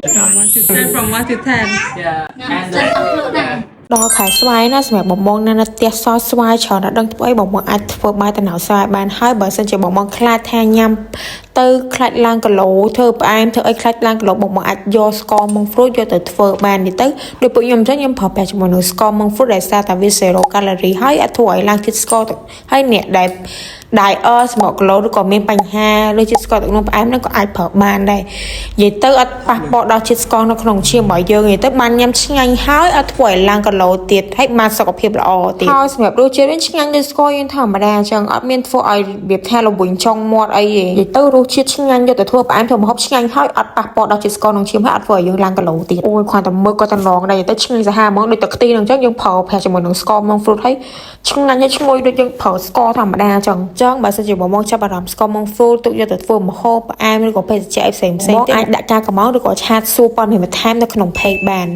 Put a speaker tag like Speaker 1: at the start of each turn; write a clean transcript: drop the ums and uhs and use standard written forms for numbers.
Speaker 1: From 1 to 10, from 1 to 10.
Speaker 2: Yeah. And yeah.
Speaker 3: ដល់ខែស្វាយណាសម្រាប់បងបងនៅផ្ទះសល់ស្វាយច្រើនអត់ដឹងធ្វើអីបងបងអាចធ្វើបាយតំណៅស្វាយបានហើយបើសិនជាបងបងខ្លាចថាញ៉ាំទៅខ្លាចឡើងគីឡូធ្វើផ្អែមធ្វើអីខ្លាចឡើងគីឡូបងបងអាចយកស្ករ monk fruit យកទៅធ្វើបាននេះទៅដូចពួកខ្ញុំអញ្ចឹងខ្ញុំប្រើប្រាស់ជាមួយនឹងស្ករ monk fruit ដែលសារតែវា0 calorie ហើយអត់ធ្វើឲ្យឡើងជាតិស្ករទៅហើយអ្នកដែល diet ស្មកគីឡូឬក៏មានបញ្ហាឬជាតិស្ករទឹកនោមផ្អែមហ្នឹងក៏អាចប្រើបានដែរនិយាយទៅអត់ប៉ះពាល់ដល់ជាតិស្ករនៅក្នុងឈាមរបស់យើងនិយាយទៅបានញ៉ាំឆ្ងាញ់ហើយអត់ធ្វើឲ្យឡើងគីឡូទៀតហើយបានសុខភាពល្អទៀតហើយសម្រាប់រសជាតិវិញឆ្ងាញ់ដូចស្ករយើងធម្មតាអញ្ចឹងអត់មានធ្វើឲ្យរបៀបថាល្វីងចុងមាត់អីទេនិយាយទៅរសជាតិឆ្ងាញ់យកទៅធ្វើផ្អែមធ្វើម្ហូបឆ្ងាញ់ហើយអត់ប៉ះពាល់ដល់ជាតិស្ករក្នុងឈាមហើយអត់ធ្វើឲ្យយើងឡើងគីឡូទៀតអូយគ្រាន់តែមើលក៏តំណងដែរនិយាយទៅឆ្ងាញ់សាហាវហ្មងដូចតែខ្ទិះហ្នឹងអញ្ចឹងយើងប្រើប្រាស់ជាមួយនឹងស្ករ monk fruit ហើយឆ្ងាញ់ហើយឈ្ងុយដូចយើងប្រើស្ករធម្មតាអញ្ចឹងអញ្ចឹងបើសិនជាបងមកចាប់អារម្មណ៍ស្ករ monk fruit ទុកយកទៅធ្វើម្ហូបផ្អែមឬក៏ភេសជ្ជៈអីផ្សេងផ្សេងទៀតអាចដាក់ការកម្ម៉ង់ឬក៏chat សួរព័ត៌មានបន្ថែមនៅក្នុង page បាន។